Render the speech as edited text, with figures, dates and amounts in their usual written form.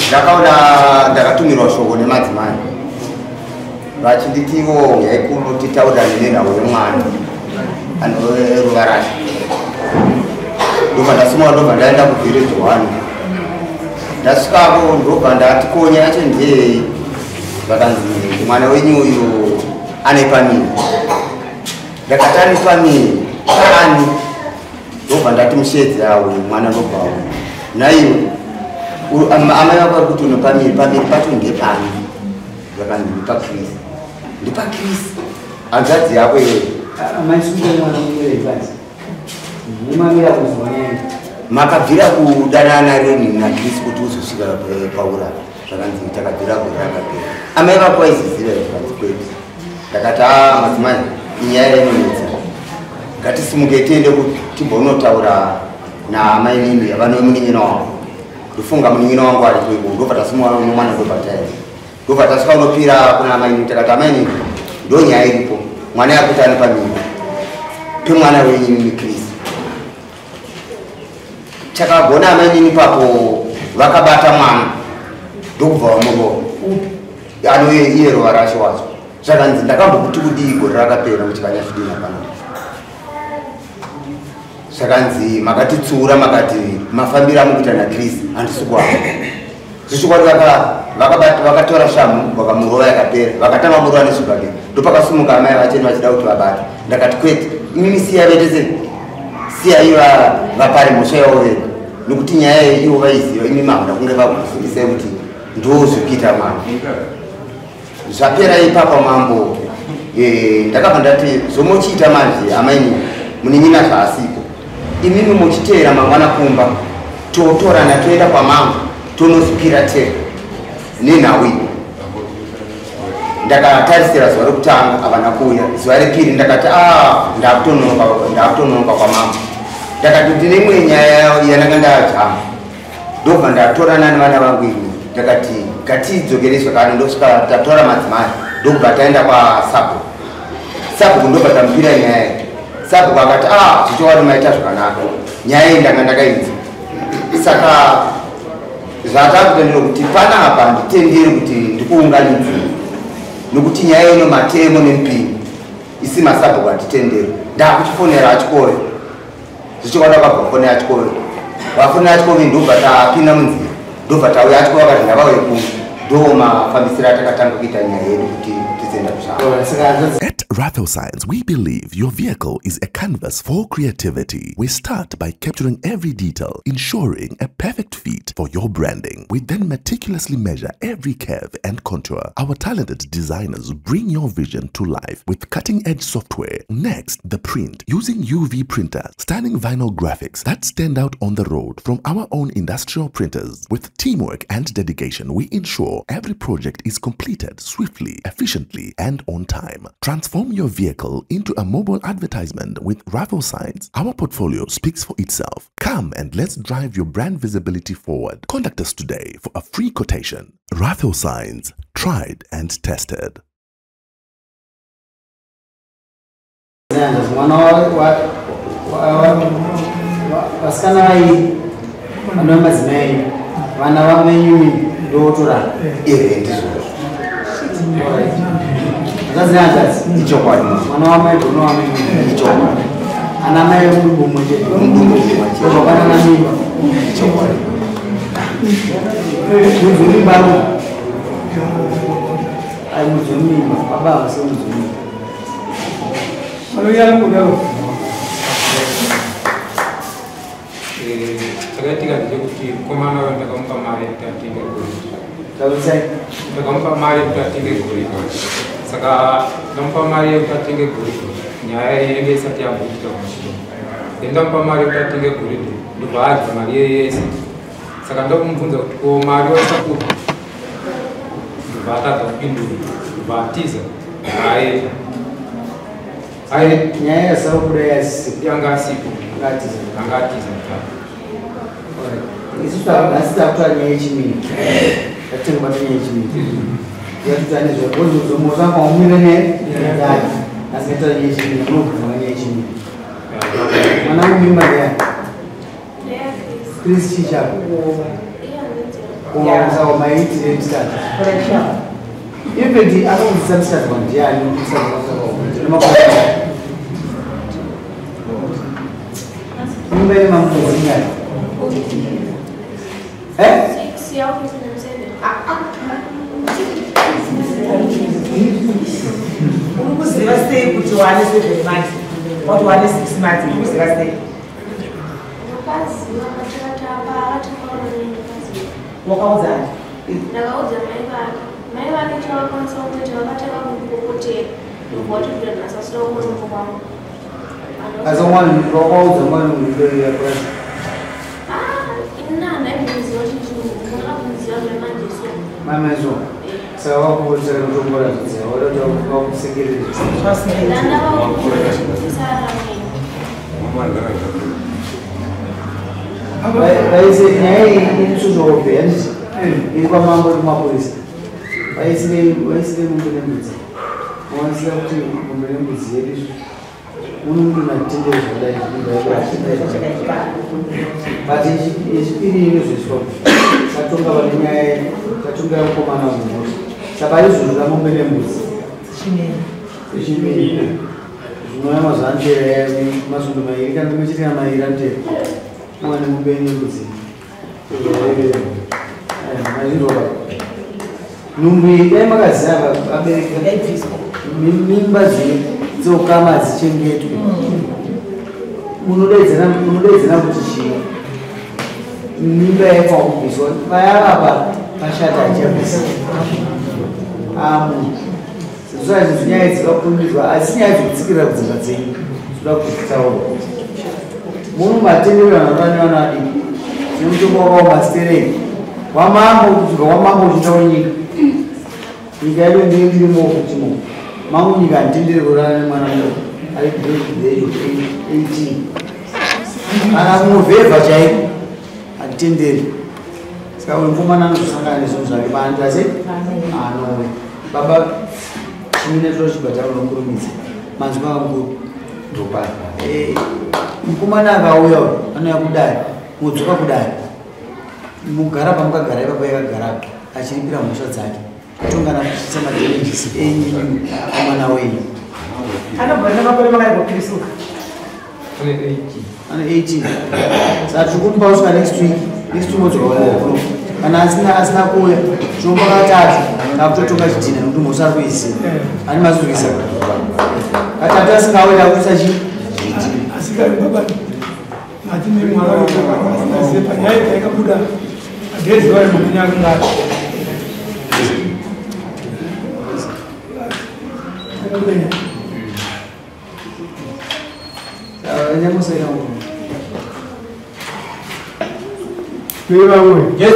Ndakaona ndakatumirwa shoko nemadzimai vachinditiwo uyai kuno titaurirane nenhau yemwana anoruva rashe. Ndobva ndasimuka, ndobva ndaenda kuvillage 1. Ndasvikako, ndobva ndati, "Ko nyaya yacho ndeyei?" Vakanzi, "Mwana wenyu uyu ane pamiri." Ndakati, "Ane pamiri paani?" Ndobva ndati, "Mushedzi awe mwana." Ndobva auya. "Naiwe, amai vako vari kuti une pamiri, pamiri pacho ndepani?" Vakanzi, "NdepaChris." "NdepaChris, hanzvadzi yako iwewe?" Amaisunga mwana mumire pasi. Mumamira kuzwa nyaya. "Makabvira kudanana rini naChris kuti uzosvika paura?" Zvakanzi, "Takabvira gore rakapera." "Amai vako vaiziziva here?" Zvakanzi, "Kwete." Ndakati, "A, madzimai, inyaya inonetsa. Ngatisimuke tiende timbonotaura naamai nini vano munin'ina wangu. Ndofunga munin'ina wangu aripo iko." Ndobva tasimuka nomwana, ndobva taenda, ndobva tasvika unopira kuna amainini. Takati, "Amainini, ndo nyaya iripo. Mwana yakuti ane pamiri pemwana wenyu Chris." Chakagona amainini papo, vakabata mwana ndokubva vamurova ano iye rova rasho wacho. Zvakanzi, "Ndakambokuti kudii gore rakapera muchikanya zvidina pano?" Zvakanzi, "Makatitsura, makati mafambiro amukuita naChris handisi kwavo." Zvichokwadi vakatora shamhu vakamurova yakapera, vakatanga murova nezvibhakera. Ndopakasumuka amai vacheni vachida kuti vabate. Ndakati, "Kwete, imimi siya vete, siyai vapare mhosva yavo vega, nokuti nyaya iyi ivo vaiziva. Imi mahamda kunge vakuzivisai kuti ndo zvekuita mwana." Zvapera ipapa, mambo, ndakabva ndati, "Zvomochiita manje, amaini, munin'ina zvaasiko, imimi muchiteera mangwana kumba, totorana toenda kwamambo, tonozvipira tega nenhau iyi." Ndakatarisira zuva rekutanga, havana kuuya. Zuva repiri ndakati, "A, ndakutononoka kwamambo." Ndakati, "Ndine imwe nyaya yandanga ndajama." Ndobva ndatorana nevana vangu ini. Ndakati, "Ngatidzokere zvakare." Ndosvika tatora madzimai, ndokubva taenda kwasabhuku. Sabhuku ndobva tamupira nyaya iyi. Sabhuku akati, "A, zvichokwadi maita zvakanaka. Nyaya iyi ndanga ndakaidza. Saka zvatakuita ndinokuti panapa handitenderi kuti ndikuunganidzei, nokuti nyaya ino matemo nemupini, isi masabhuku hatitenderi. Ndakuchifonera achikove." Zvichokwadi vakabva fonera achikove, vafonera achikove, ndobva tapinda munzira, ndobva tauya. Achikove akati ngavauye kuno. Ndo mafambisiro atakatanga kuita nyaya yedu kuti tizoenda kuzvaro. Saka At Raffle Signs, we believe your vehicle is a canvas for creativity. We start by capturing every detail, ensuring a perfect fit for your branding. We then meticulously measure every curve and contour. Our talented designers bring your vision to life with cutting edge software. Next, the print, using UV printers, stunning vinyl graphics that stand out on the road from our own industrial printers. With teamwork and dedication, we ensure every project is completed swiftly, efficiently, and on time. Transform your vehicle into a mobile advertisement with Raffle Signs. Our portfolio speaks for itself. Come and let's drive your brand visibility forward. Contact us today for a free quotation. Raffle Signs, tried and tested. Mwana vasikana vai vana vemadzimai, vana vamenyu ndotorana? Ehe, ndizvozvo. Hanzvadzi nehanzvadzi? Ichokwadi. Mwana wamai gono wamenyu? Ichokwadi. Ana mai vemudumbu mumwe chete? Mudumbu mumwe chete. Ndozvapanana mimba? Ichokwadi. Mudzi wemimba ari ai mudzi wemimba, baba havasi mudzi wemimba. Vanouya kudaro. Chakaitika ndechekuti mukomana uyo ndakamupa mari yekuti atenge goridhe. Taurisai. Ndakamupa mari yekuti atenge goridhe. Saka ndamupa mari yekuti atenge goridhe, nyaya iyi inenge isati yamboitika kumashure. Then ndamupa mari yekuti atenge goridhe, ndobva adya mari iye yese. Saka ndokumubvunza kuti, "Ko mari waisa kupi?" Ndobva atadza kupindura, ndobva atiza, aenda. Nyaya yasakubuda yasisipo? Yanga asipo. Ngatiza. Anga atiza mutano. Isusu nhasi takutora nyaya yechimiri, tatengubata nyaya yechimiri yatuta nezvaozomosanga wamwire neyacho. Nhasi ngataura nyaya yechimiri, unobvuma nyaya yechimiri. Mwana wemimba ndeyani? Chris chichako. Kuoma maitire musikana. Even akakudzidzisa musikana wandiani musikana. Mimba ine mamwedzi ingani? Eh? 6 yaku 7. Uri kuziva sei kuti wane 7 months? What wane 6 months? Uri kuziva sei? Ndakaziva patakatamba akataura neni ndakaziva. Wakaudza ani? Ndakaudza mai vake. Mai vake chavakwanisa kuita vakatanga kundipopotera. Ndobva vatobvira nhasi asina kuonekwa kwangu. Asi mwana wakaudza mwana muidoiya kurasi. Ini handaimuziva chinhu ndakamuziva mai so. Mai so. Saka vakukurudzira kutombora zvidziva voda kuti vakusekerere. Vaise nyaya iyi iri handiti iri kwamambo iri kumapurisa. Vaisire mombe nembudzi. Vaisira kuti mombe nembudzi yedu muno munatendere zvakadai but yechipiri inozoiswa tatonga vane nyaya tatonga mukomana mumhosva. Saka izvozvo mombe nembudzi chimene zvinouya mazuva anotevera masvondo mairi kana rimwe chete kana mairi anotevera mwana mombe nembudzi mazvirova nhumbu iyi dai makaziva vabereki mimba dzokama dzichengetwe munodaidzana kuti chii mimba yaikwa kubviswa vaya vapa pashata achabvisa amu sezvo nyaya dzikakurumidzwa asi nyaya dzekutsikirira kudzimba dzenyu dzoda kuzvitaura muno matendero anorora nevana vadiki nemutongo wakaoma stereki wamambo kubva wamambo uchienda wenyika nyika yedu ndiyo ndirimo kutimo mangu nyika handitendere kurara nemwana mudoko ari the age of 18 kana kunovhevha chaiko handitenderi. Saka uyu mukomana anozosangana nezvinhu zvake paanoita sei anouya baba chimine tochibhadhara unokurumidza manzwi manga mukuru mukomana akauya uyu anouya kudare mudzoka kudare mugara pamukagara ipapo yakagarapo achiripira mhosva dzake tongana kuchisa madamages enyu amwana wenyu. Anobva makore makaigopirisuka. Ane 18. Ane 18. Saka tiri kumupa kusvika next week. Next week modzoka kuno. Kana asina kuuya tinomupa katatu takutotonga chidhina nekuti mhosva ari kuiziva. Ani mazozvisa. Katatu asingauyi takuisa chii? Chidhina. Asikari baba matine mwana asingazive panyaya yakabuda adhezi vari mukunyangara. Yes,